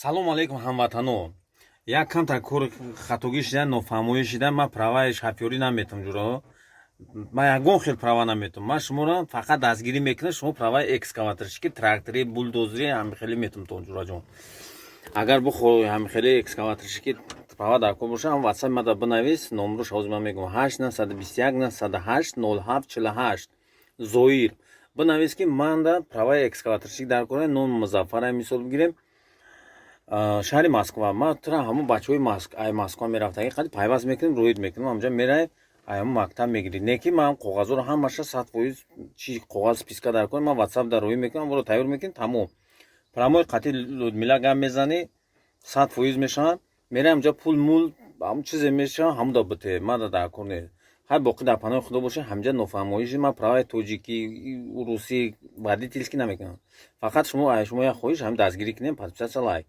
Салому алейкум, ҳамватано. Як камтар кор хатогӣ шида, нофаҳмоӣ шида. Ман праваи шофёрӣ наметам, ҷуро. Ман ягон хел права наметам. Ман шуморо фақат дастгирӣ мекунам. Шумо праваи экскаваторщики, трактори, булдозери, ҳамихелӣ метам то, ҷураҷон. Агар бихоҳӣ ҳамихели экскаваторщики права дар кор боша, ҳам ватсап мада бинавис. Номрош ҳозир ман мегӯям: 8 921 908 07 48, Зоир. Бинавис, ки манда праваи экскаваторщик дар кора, ном Музаффара, мисол бигирем, шаҳри Москва. Ман тура ҳамун бачаҳои ай Москва мерафтаги қади пайваст мекунем, роид мекунем, ҳамҷа мерай, ай ҳамун мактаб мегирӣ. Не ки ман коғазҳоро ҳамаша 100%, чи коғаз, списка дар кор, ман ватсап дар роӣ мекунам, воро тайёр мекунем, тамом. Прямой қати Людмила гап мезанӣ, 100% мешавад. Мерай ҳамҷа, пул мул ҳамун чизе мешавад, ҳамуда бите, мада дар кор нест. Ҳай, боқӣ дар паноҳи Худо боша. Ҳамҷа нофаҳмоиши, ман праваи тоҷикӣ, русӣ, водительский намекунам. Фақат шумо, шумо як хоҳиш, ҳам дастгирӣ кунем, подписаться, лайк.